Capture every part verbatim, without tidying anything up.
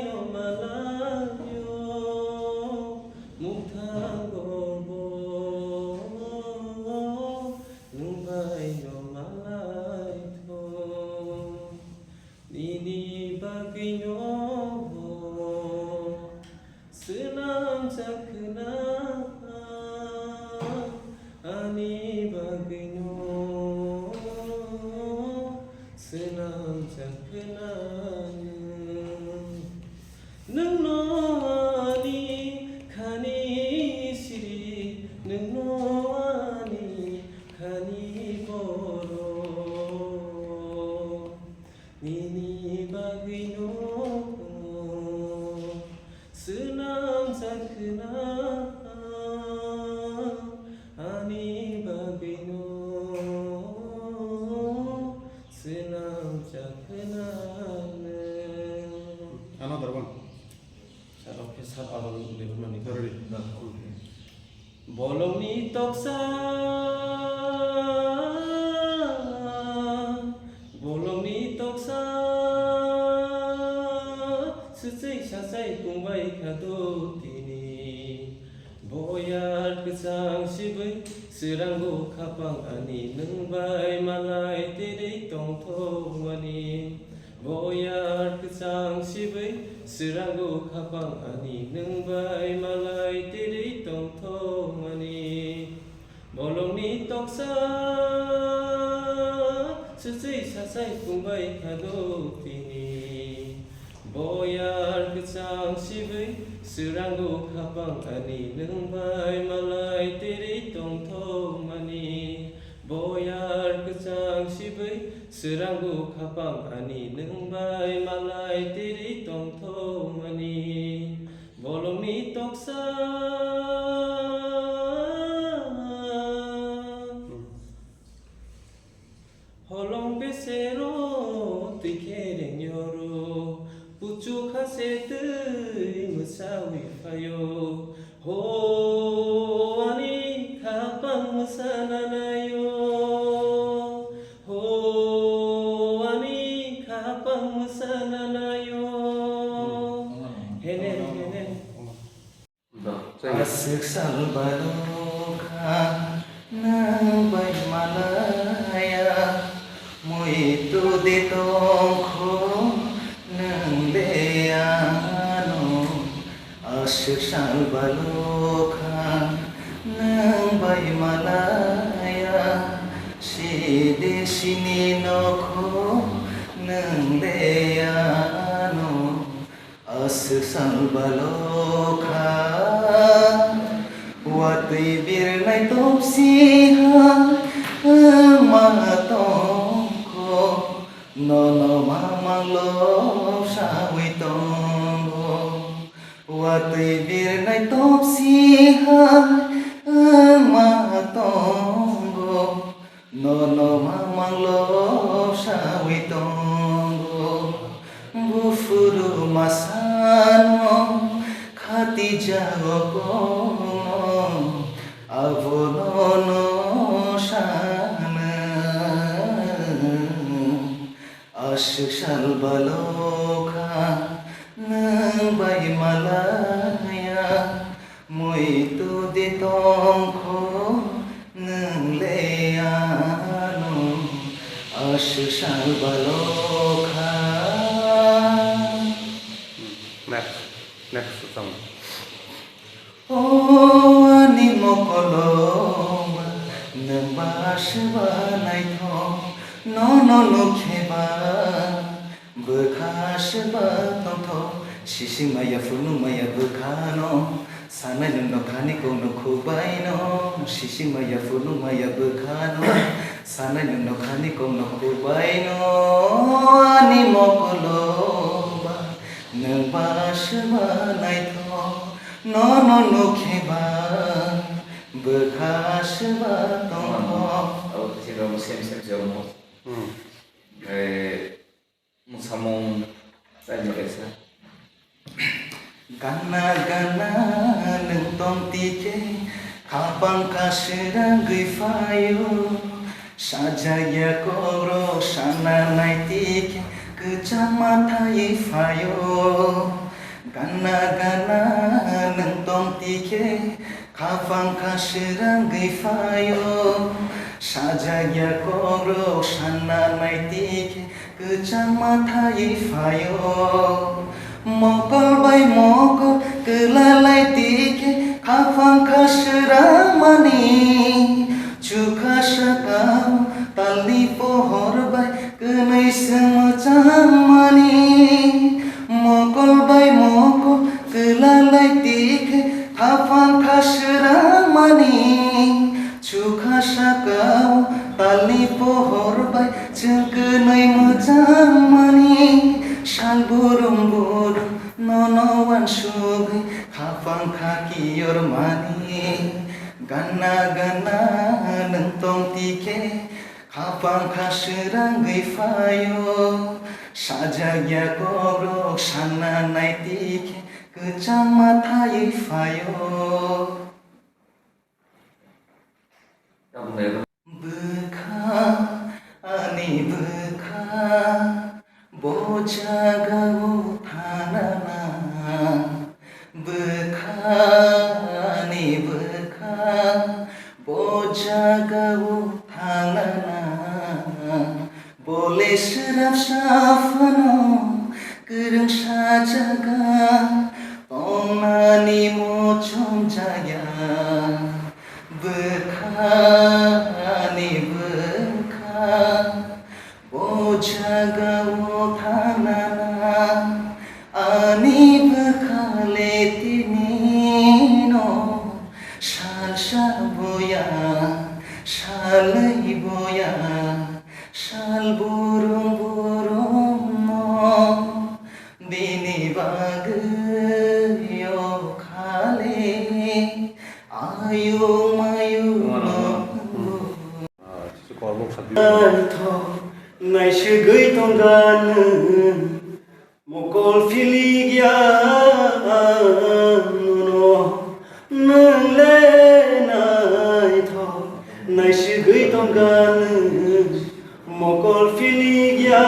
no malaio, mukthango bo nwng bai no malaitho. Nini bagwino swnamjak khna, ani bagwino swnamjak khna. Nwngno ani khani siri, nwngno ani khani borok. Nini bagwino swnamjak khna, ani bagwino swnamjak khna. Another one. Sir, okay, sir, aro level mani. Sorry. Bolongni toksa, bolongni toksa, swchai sachai pungbai kha do tini. Boyar kwchang sibwi swrango khapang ani, nwng bai malai tiri tongthokmani. Boyar kwchang sibwi swrango khapang ani, nwng bai malai tiri tongthokmani. Bolongni toksa, swchai sachai pungbai kha do tini. Boyar kwchang sibwi swrango khapang ani, nwng bai malai tiri tongthokmani. Boyar kwchang sibwi swrango khapang ani, nwng bai malai tiri tongthokmani. Bolongni toksa. Holong besero twi khe rengyo ro, puchu kha se twi mwsawi phaio. Ho ani khapang mwsana naio, ho ani khapang mwsana naio. Hene, hene. Aswk sal balokha nwng bai malaya, muitu de tongkho nwng le ano. Aswk sal balokha nwng bai malaya, side sini nokho nwng le ano. Aswk sal balokha, watwi birnai topsi ha wngma tongkho, nono mamang lobsawi tongo. Watwi birnai topsi ha wngma tongo, nono mamang lobsawi tongo. Buphuru masano khatijago kono, abono no sano. Aswk sal balokha nwng bai malaya, muitu de tongkho nwng le ano. Aswk sal balokha. Next, next song. O ani mokolo, nwng ba aswk ba naithok, nono nukhe ba bwkha aswk ba tongthok. Sisi maya phunuk maya bwkhano, sanai nwngno khani kokno khukbaino. Sisi maya phunuk maya bwkhano, sanai nwngno khani kokno khukbaino. Ani mokolo ba nwng ba aswk ba naithok, nono nukhe ba bwkha aswk ba tongthok. Abo khe same, same, same. Hmm. Eh, Mwsamung taino kaisa. Gana gana nwng tong tikhe, khapang kasirangwi phaio. Sajaya kokrok sana nai tikhe, kwchama thai phaio. Gana gana nwng tong tikhe, khaphang kha srangwi phaio. Sajagya kokrok sanna nai tikhe, kwchangma thaiwi phaio. Mokol bai mokol kwlalai tikhe, khaphang kha srangmani. Chukha sakao talni pohor bai kwnwi swng mwchangmani. Mokol bai mokol kwlalai tikhe, khaphang kha srangmani. Chukha sakao talni pohor bai chwng kwnwi mwchangmani. Sal burum burum nono uansugwi khaphang kha kiyormani. Gana gana nwng tong tikhe, khaphang kha srangwi phaio. Sajagya kokrok sanna nai tikhe, kwchangma thaiwi phaio. Bwkha, ani bwkha, bo jagao thanana. Bwkha, ani bwkha, bo jagao thanana. Bole swrapsa phano kwrwngsa jaga tongnani mochom jaya. Bwkhani bwkha bo jagao thanana. Ani bwkhale tinino salsa boya, salwi boya. Sal burum burum no bini bagwi o khale ayung mayung no. Naithok naisugwi tongga nwng. Mokol philikya nono nwng le naithok naisugwi tongkha nwng. Mokol philikya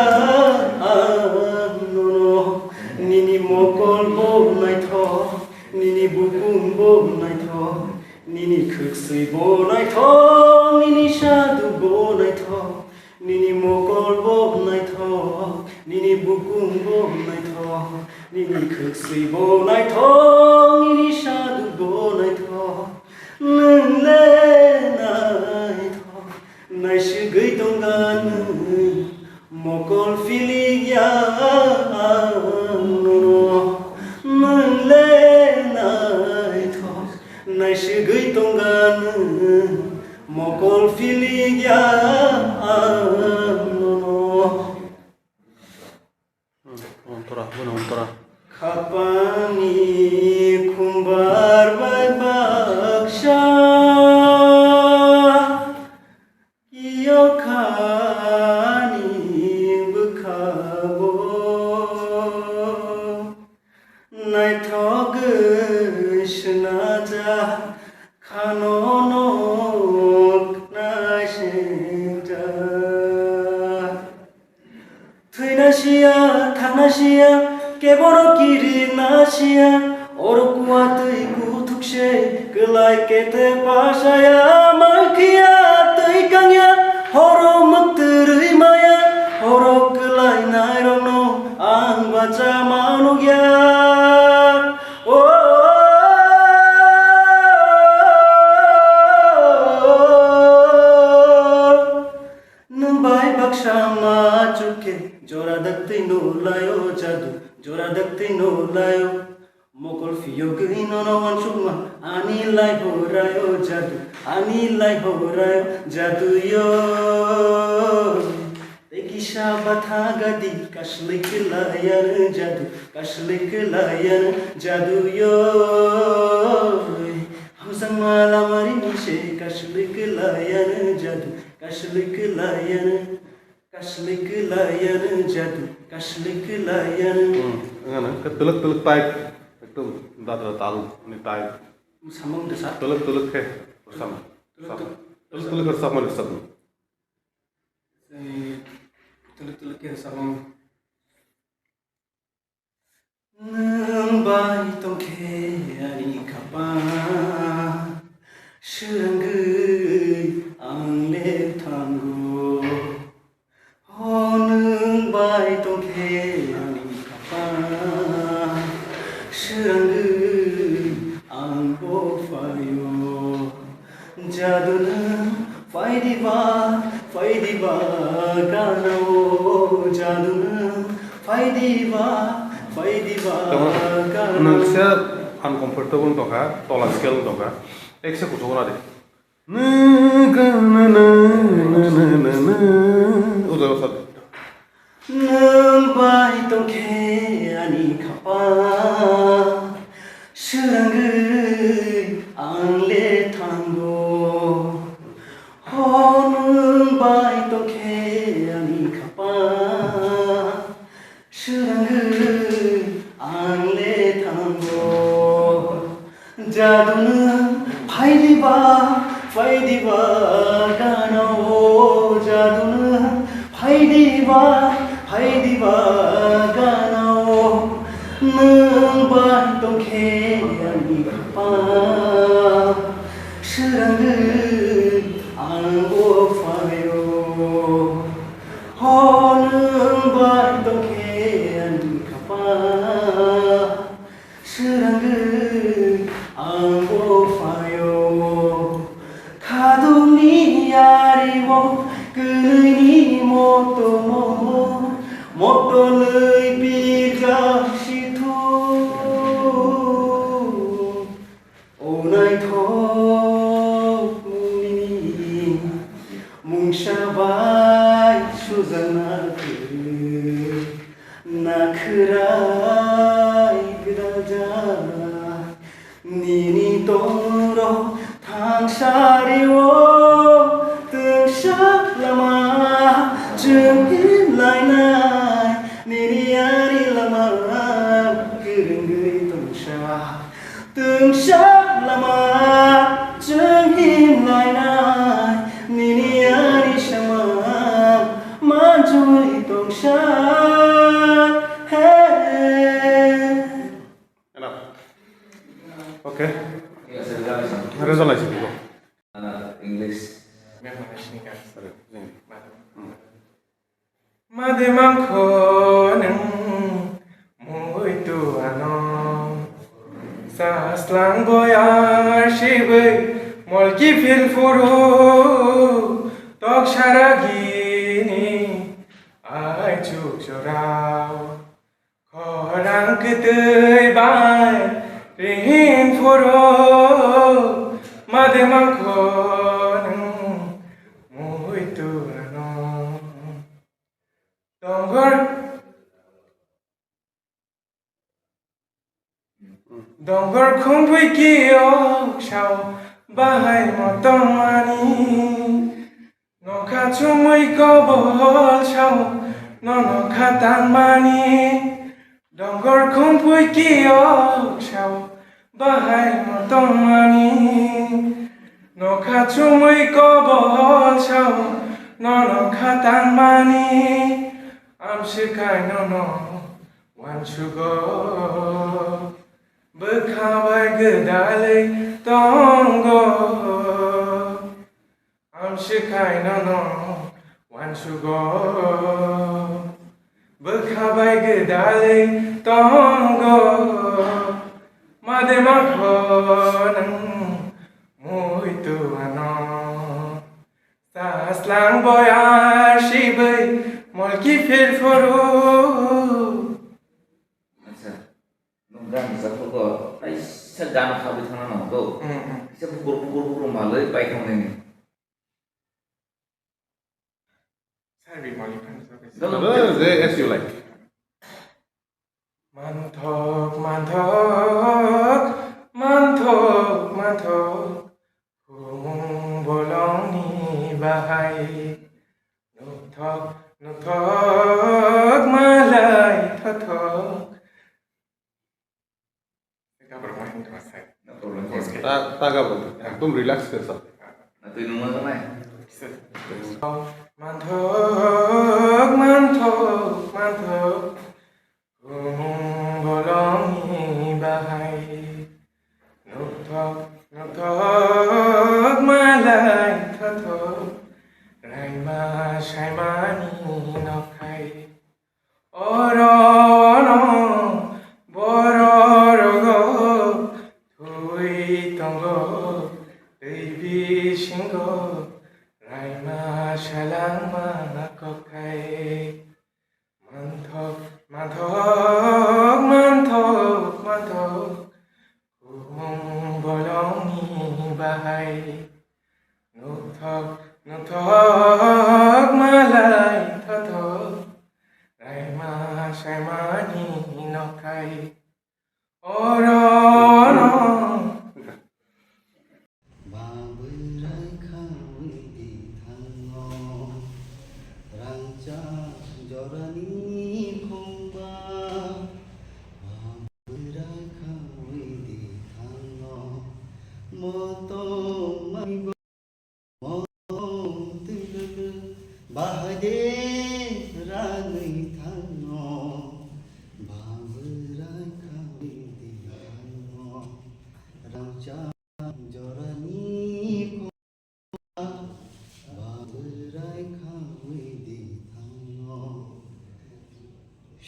nono nini mokol bo naithok, nini bukum bo naithok, nini khwksui bo naithok, nini sadu bo naithok. Nini mokol bo naithok, nini bukum bo naithok, nini khwksui bo naithok, nini sadu bo naithok. Nwng le naithok, naisugwi tongkha nwng, mokol philikya nono. Nwng le naithok, naisugwi tongkha nwng. Mokol philikya ang nono. Hmm, ontora, bono ontora. Khapangni khumbar bai baksa kiyokhani bwkhao. Naithogwi swnajak khano nok naisingjak. Thwina siya, thangna siya, kebono kirina siya. Oro kuatwi kuthuk se, kwlai kete pasaya, mankhiya twi kangya, horo mwktwrwi maya, horo kwlai nairokno ang bacha manukya. O, nwng bai baksa ma chukhe, jora daktwi no laio jadu, jora daktwi no laio. Mokol phiyogwi nono wansukma, ani lai horaio jadu, ani lai horaio jadu yo. Tei kisa batha gadi, kaslik laiyan jadu, kaslik laiyan jadu yo. Hamsang mala mari ni se, kaslik laiyan jadu, kaslik laiyan. Kaslik laiyan jadu, kaslik laiyan. Hmm, ngana, ke tuluk tuluk type, ekdom dadra talu ni type. Samung desa. Tuluk tuluk ke, sama. Tuluk tuluk. Tuluk tuluk ke sama ni sama. Eh, tuluk tuluk ke samung. Nwng Bai tongkhe ani khapang, swrangwi ang le thango. O nwng bai tongkhe ani khapang, swrangwi ang bo phaio. Jadu nwng phai diba, phai diba gana o. Jadu nwng phai diba, phai diba gana o. Nwngsa uncomfortable wng tongkha, tola scale wng tongkha. Ekse kuchuk na de. Nw, gana, nw, nw, nw, nw, nw. O jaga sat. Nwng bai tongkhe ani khapang, swrangwi ang le thango. Ho nwng bai tongkhe ani khapang, swrangwi ang le thango. Jadu nwng phai diba, phai diba gana o. Jadu nwng phai diba, phai diba gana o. Nwng bai tongkhe ani khapang, swrangwi ang bo phaio. Ho nwng bai tongkhe ani khapang, swrangwi ang bo phaio. Khadukni yario kwnwini motomo, motonwi pirjak sithu. O naithok mungni mungsa bai sujakna khe, nakhwrai gwdaljak nini tongmung rok thangsario. Twngsa lama chwng himlainai, nini ani lama kwrwngwi tongsa. Twngsa lama chwng himlainai, nini ani sama manjui tongsa. Hey. Enough. Okay. Yes, sir. Reza lai sini ko. Uh, English. Made mangkho nwng muitu ano, saslang boyar sibui molki phil phuru, tok saragini ai chuk chorao. Khorang kwtwi bai ring phuru, made mangkho nwng muitu ano. Dongor, dongor khumphwi kiyok sao bahai motomani. Nokha chumui kobol sao, no nokha tangmani. Dongor khumphwi kiyok sao, bahai motomani. Nokha chumui kobol sao, no nokha tangmani. Amswkai nono wansugo, bwkha bai gwdalwi tongo. Amswkai nono wansugo, bwkha bai gwdalwi tongo. Made mangkho nwng muitu ano, saslang boyar sibui molki phil phuru. Acha. Nwng gan rwchaphugo, kaisa gan habwi thangna nango do. Mm, mm. Kaisa bukur, bukur, bukur malwi pai thangnaini. Sabi mali phan sabi. Dolo. As you like. Manthok, manthok, manthok, manthok. Khumung bolongni bahai. Nukthok, nukthok, malai thothok. Gaborok ma himtoma sai. No problem. Bos ke. Ta, ta gabor. Ekdom relax khe sa. Na twi nungma nai. Kisa. Manthok, manthok, manthok. Khumung bolongni Thok, kubung bolongni bahai. Nuthok, nuthok malai thothok. Raima saimani nokhai. Oro, oro. Babwrai khaui di thango, rangchak jorani khungba. Babwrai khaui di thango, moto maibo, moto twilogo, bahai de rangwi thango. Babwrai khaui di thango, rangchak jorani khungba, babwrai khaui di thango.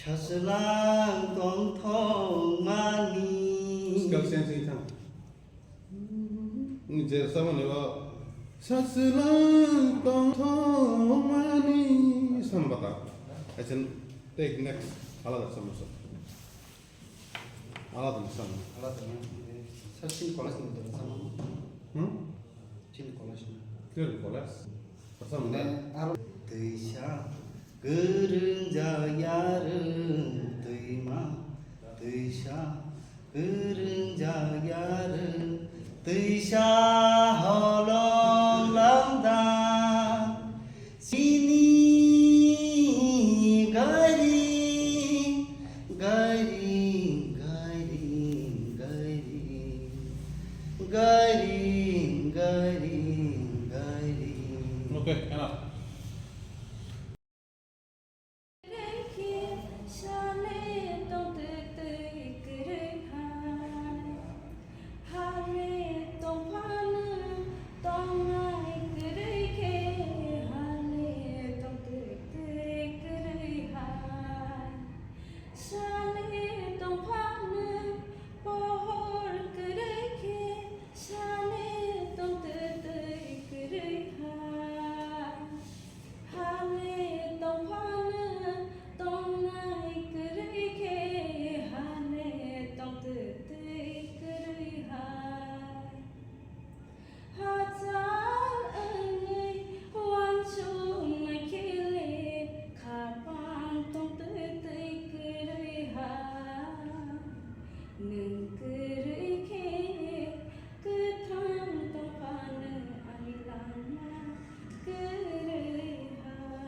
Sachwlang tongthokmani. Scale change wngwi thang. Nini je samani bo sachwlang tongthokmani sambata. Achen take next alada samasa. Alada ni sama. Alada ni. Sir, chini college ni betul sama. Hmm? Chini college ni. Chini college. Asam ne. Twisa kwrwng ja yarwng twima, twisa kwrwng ja yarwng twisa holong lamda. Chini gari, gari, gari, gari, gari, gari, gari. Okay, enough. Hale tongphano tongnai kwrwi khe, hale tongtwk twi kwrwi hai. Sale tongphano pohor kwrwi khe, sale tongtwk twi kwrwi hai. Hale tongphano tongnai kwrwi khe, hale tongtwk twi kwrwi hai. Hachal wngwi uansuknai khe le, khapang tongtwk twi kwrwi hai. Nwng kwrwi khe, kwthang tongphano ani lama kwrwi hai.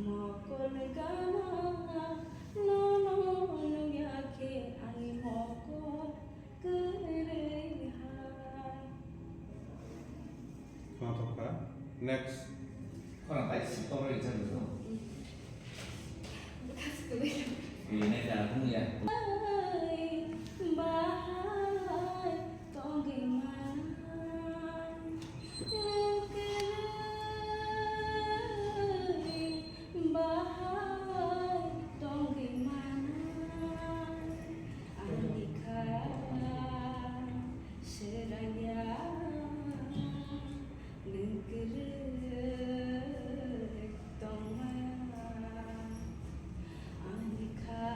Mokol gana nono nukya khe ani mokol kwrwi hai. Khwnathok kha. Next. Khorang bai si toro rijak nung. Bwkha si kwlwi. Rinai da bung ya. Bahai tongwi manai. Nwng kwrwi bahai tongwi manai. Ani kha Sraya, nwng kwrwi tongmaya, ani kha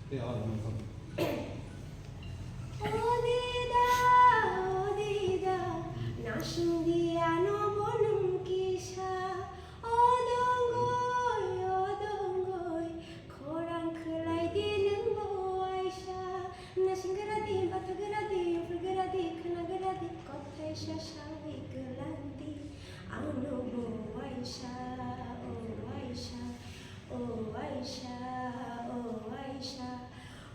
O dida, o dida, nasing di ano bo nwng kisa. O dongoi, o dongoi, khorang khwlai di nwng bo waisa. Nasing gra di, batu gra di, ufur gra di, khwna gra di, kothai sa sawi kwlan di. Ano bo waisa, o waisa, o waisa, o waisa.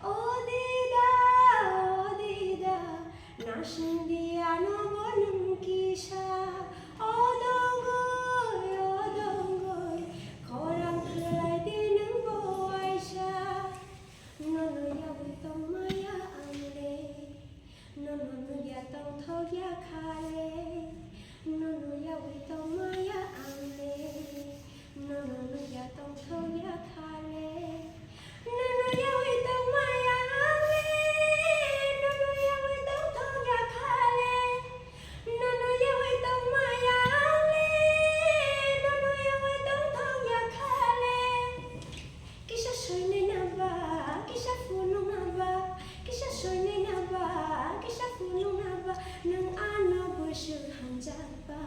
O dida, o dida, nasing di ano bo nwng kisa. O dongoi, o dongoi, khorang khwlai di nwng bo waisa. Nono yawi tongmaya ang le, nono nukya tongthokya kha le, nono yawi tongmaya ang le. Nono nukya tongthokya kha le. Nono yawi tongmaya ang le. Nono yawi tongthokya kha le. Nono yawi tongmaya ang le. Nono yawi tongthokya kha le. Kisa soinai na ba, kisa phunuk na ba, kisa soinai na ba, kisa phunuk na ba, nwng ano bwswk hamjak ba.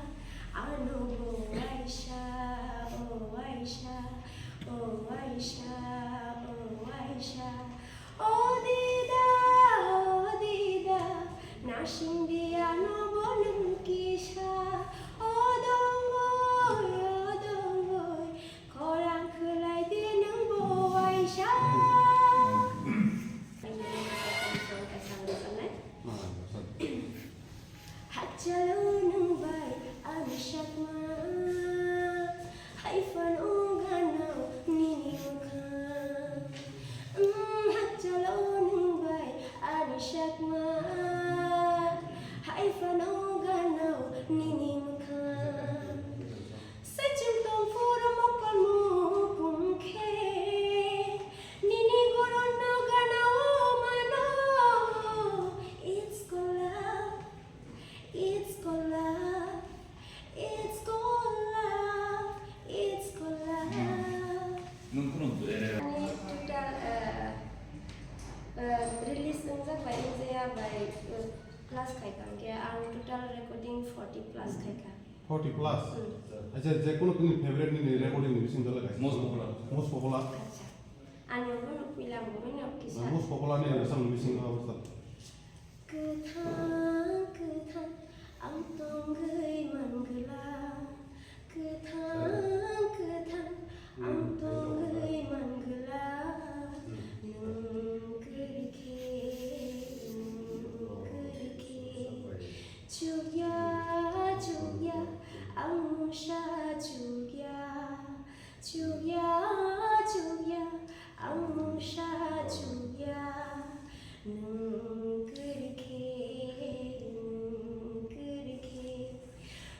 Ano bo waisa, o waisa, o waisa, o waisa. O dida, o dida, nasing di ano bo nwng kisa. O dongoi, o dongoi, khorang khwlai di nwng bo waisa. Hakchalo nwng bai ani sakma, hai phano gana nini mwkhang. Mm, hakchalo nwng bai ani sakma, hai phano gana nini mwkhang. Saichung tong phuru mokol mukum khe, nini goron no gana o mano. It's called love, it's called love, it's called love, it's called love. Nwng kunu bwrwi rw. Ani total, eh, eh, release wngjak bai wngjaya bai, eh, plus khaikha, hwnkhe ang total recording forty plus khaikha. Forty plus? Hmm. Acha, je kono tini favorite nini recording ni bising dole kaisa? Most popular. Most popular. Acha. Ani obo no puila ang boroni no kisa. Most popular ni rwchap ni bising o bwsa. Kwthang, kwthang, ang tongwi man gwla. Kwthang, kwthang, ang tongwi man gwla. Nwng kwrwi khe, nwng kwrwi khe. Chukya, chukya, ang mungsa chukya. Chukya, chukya, ang mungsa chukya. Nwng kwrwi khe, nwng kwrwi khe.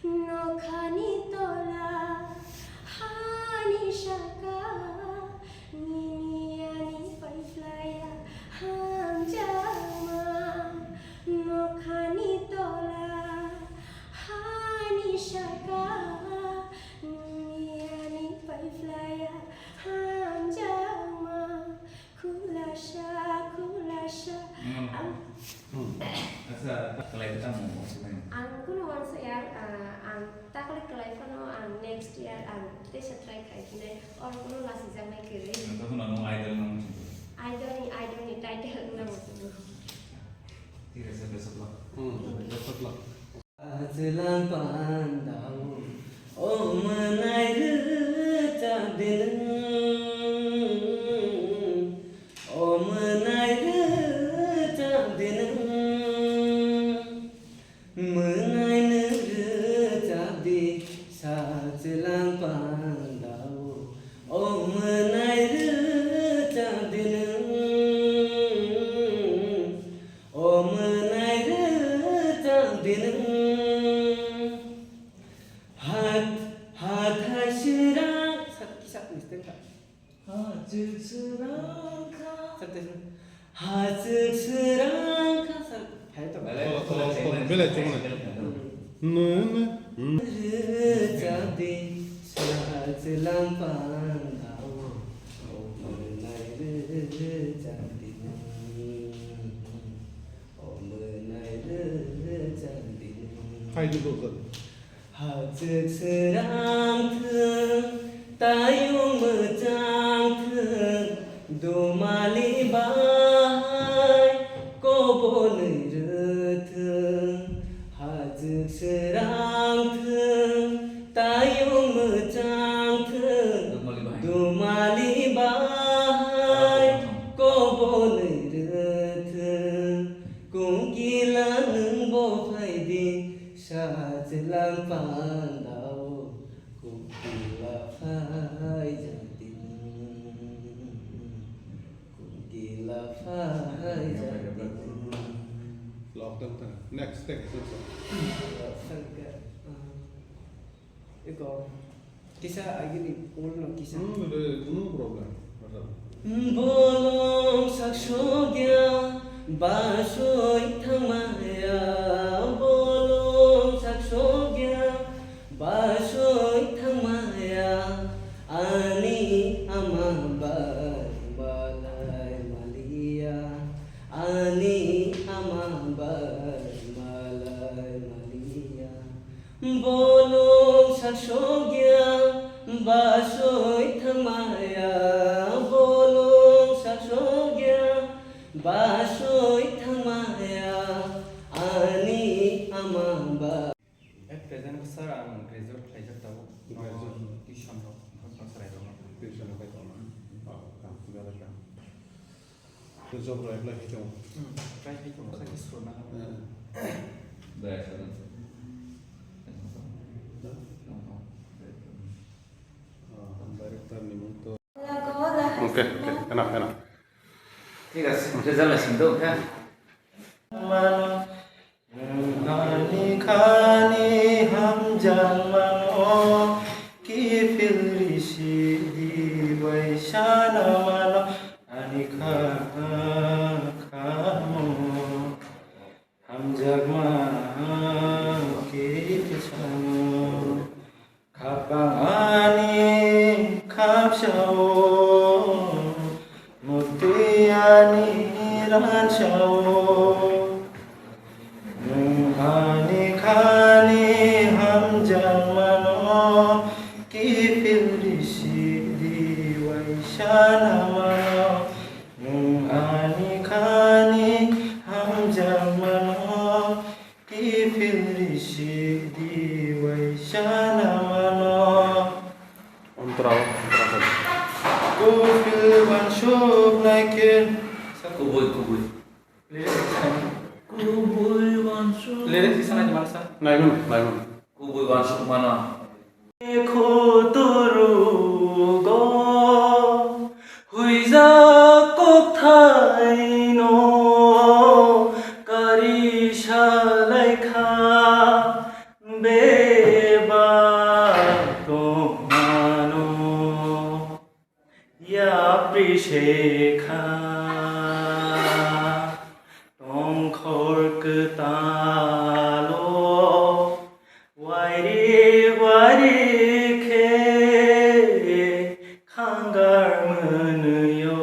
Nokhani tola, hani saka, nini ani paiphlaiya hamjakma. Nokhani tola, hani saka, nini ani paiphlaiya hamjakma. Khulasa, khulasa, hmm, ang. Hmm. Asa, tak kalai kita mau, mau sih, kan? Ang kuno wangsa ya, ah, ang tak kalai kalai phano, ang next year, ang tesa try khai khinai, or kuno lasi jangnai kiri. Ang tak kuno idol nang sih. Idol ni, idol ni title nang sih. Thik ase, best of luck. Hmm, best of luck. Chwlang pandao, o mwnai rwchap di nwng, o mwnai rwchap di nwng, mwnai nwng rwchap di sa chwlang pandao, o mwnai rwchap di nwng. O mwnai rwchap di nwng. Hat, hathai swrang. Sat, kisa mistake kha. Hachwk swrang kha. Sat, sat. Hachwk swrang kha. Sat, hai to. Belai, belai, belai, belai. Nwng, nwng. Rwchap di, sa chwlang pandao. O mwnai rwchap di. Hai di bwkha. Hachwk srang thwng, tayung mwchang thwng, dumali bahai kobonwi rwthwng. Hachwk srang thwng, tayung mwchang thwng, dumali bahai kobonwi rwthwng. Kungkila nwng bo phai di, sa chwlang pandao. Kungkila phai ja di nwng. Kungkila phai ja di nwng. Lockdown ta. Next, next, next. Lockdown ka. Ah. Iko. Kisa agini, old no kisa. Hmm, no problem. Bolong saksogya, basoi thangmaya. Bolong saksogya, basoi thangmaya. Ani ama bai malai maliya. Ani ama bai malai maliya. Bolong saksogya, basoi thangmaya. Bolong saksogya, basoi thangmaya. Ani ama ba. At present, sir, ang graduate khlaijak tabuk. Graduate. Tuition rok, tuition rok. Tuition rok khlai tongo. Oh, kam, belai kam. Job rok apply khai tongo. Hmm, apply khai tongo, sakhe srona. Eh. Ah, director ni mung to. Okay, okay, enough, enough. Thik ase, result naising do, ha? Ani khani hamjakmano, kiphil risi di bai sana mano, ani kha, khamo hamjakma kiphil sano. Khapang ani khapsao, muktwi ani ransao. Nwng ani khani hamjakmano, kiphil risi di bai sana mano. Nwng ani khani hamjakmano, kiphil risi di bai sana mano. Ontrao, ontrao. Kiphil wansuk nai khe. Kubui, kubui. Lyrics kisa nai. Kubui wansuk. Lyrics kisa nai di mansa. Naiman, naiman. Kubui wansuk mano. Khuturugo huijak kokthaino kari salaikha bebak tongmano yapri sekha tongkhor kwtalo wairi wairi khe khangar mwnwio.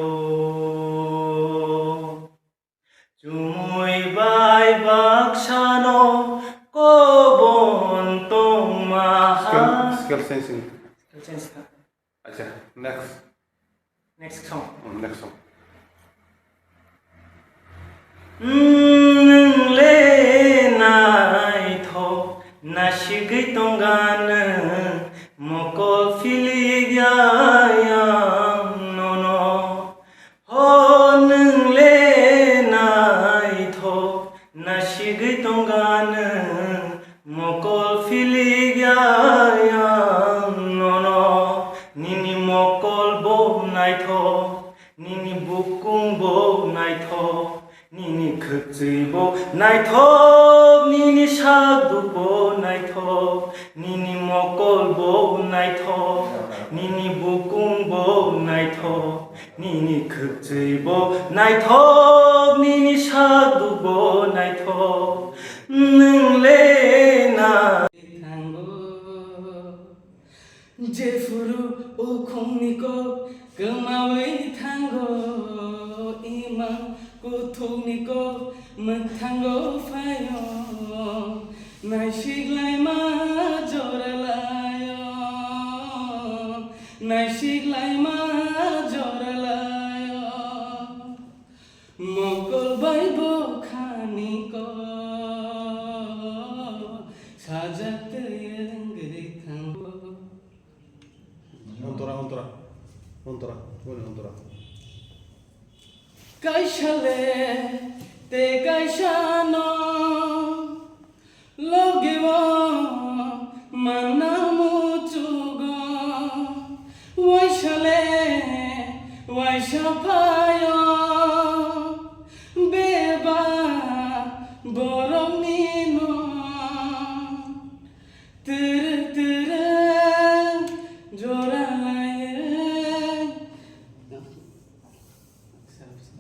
Chumui bai baksano kobon tongma ha. Scale, scale change ni. Scale change kha. Acha, next. Next song. Hmm, next song. Nwng le naithok nasigwi tongga nwng mokol philik ya yang nono. Ho nwng le naithok nasigwi tongga nwng mokol philik ya yang nono. Nini mokol bo naithok, nini bukung bo naithok, nini khwkchwi bo naithok, nini sakduk bo naithok, nini mokol bo naithok, nini bukung bo naithok, nini khwkchwi bo naithok, nini sakduk bo naithok, nwng le na. Jephuru ukhungni kok kwmawi thango, imang kuthukni kok mwkthango phaio, naisik Kaisa le te kaisa no loge o manna muchugo, waisa le waisa phaio beba borokni no. Tere tere jora laye.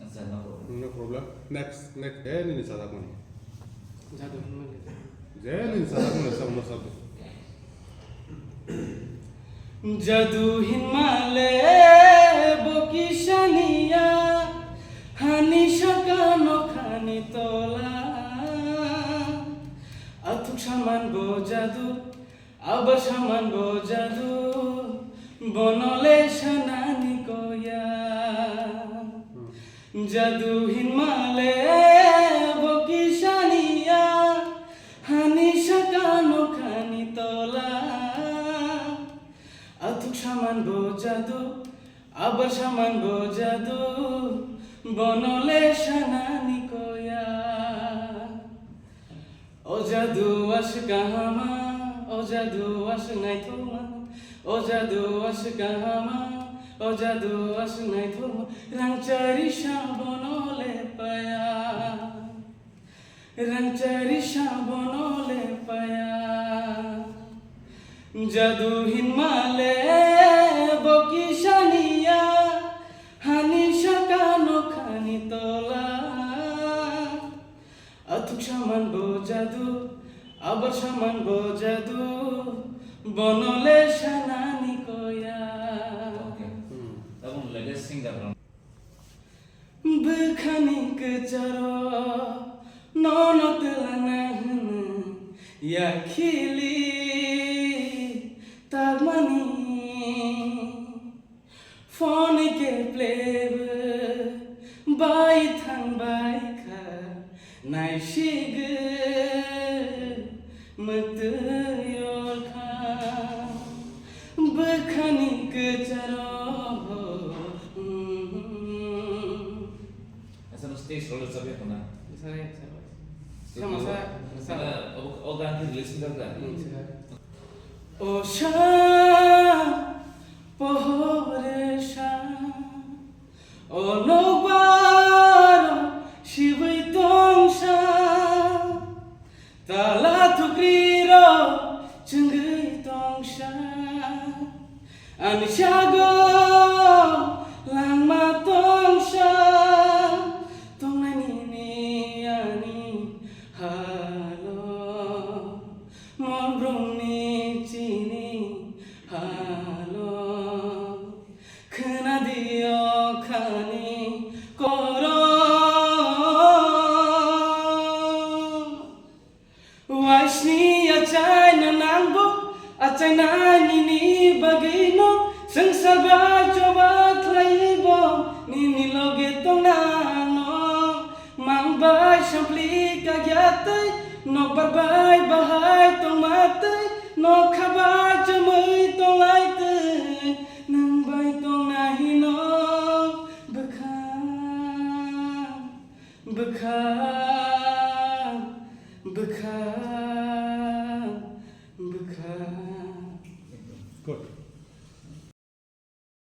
Acha, no problem. No problem. Next, next. Je nini sajak mani. Jadu hinmale. Je nini sajak mani, sabo no sabo. Jadu hinmale bo kisaniya, hani saka nokhani tola. Athuk saman bo jadu, abar saman bo jadu, bono le sanani koya. Jadu hinmale bo kisaniya, hani saka nokhani tola. Athuk saman bo jadu, abar saman bo jadu, bono le sanani koya. O jadu aswk kahama, o jadu aswk naithokma, o jadu aswk kahama, o jadu aswk naithokma, rangchari sa bono le paya. Rangchari sa bono le paya. Jadu hinmale bo kisaniya, hani saka nokhani tola. Athuk saman bo jadu, abar saman bo jadu, bono le sanani koya. Okay. Hmm. Tabuk latest singer rok. Bwkhani kwcharo nono twlana hwnwi yakhili tangmani. Phone khe plebo bai thangbai kha, naisigi mwtwi yorkha bwkhani kwcharo. Asa no stage role chabe khuna. Stage role. Sama sa, sama. O, o gan khe release ni dagda. O sa, pohore sa, o nokbar sibui tongsa, tala thukri ro chwngwi tongsa, ani sago langma tongsa, tongnani ani halo. Monbrumni chini halo, khwnadi o khani koro. Waisni achaina nangbo, achaina nini bagwino, swngchar bai choba khlaibo, nini loge tongnano. Mang bai sampli kagya tei, nokbar bai bahai tongma tei, nokha bai chumui tonglai tei, nwng bai tongna hino bwkha, bwkha, bwkha.